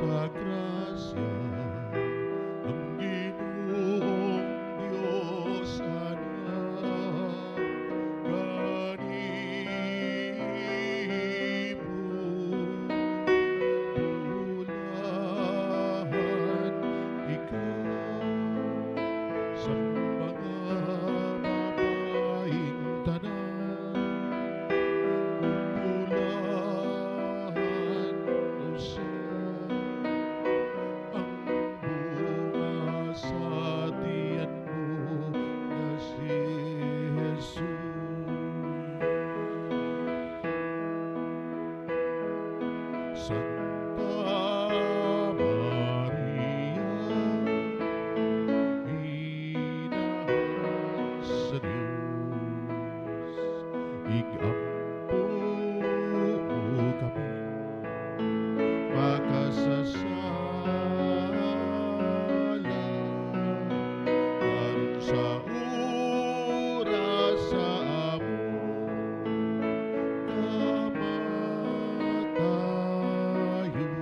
Sa grasya ang Ginoong Diyos Anak kanimo. Bulahan ikaw sa mga babaeng tanan, bulahan usab ang bunga sa tiyan mo nga si Jesus. Santa Maria, Inahan sa Dios, igampo kami makasasala karon sa oras sa among kamatayon.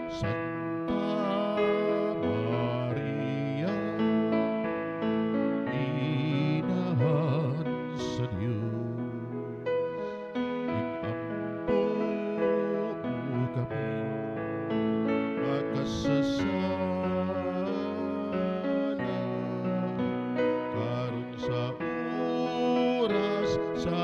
Santa Maria, Inahan sa Dios, igampo kami makasasala karon sa oras sa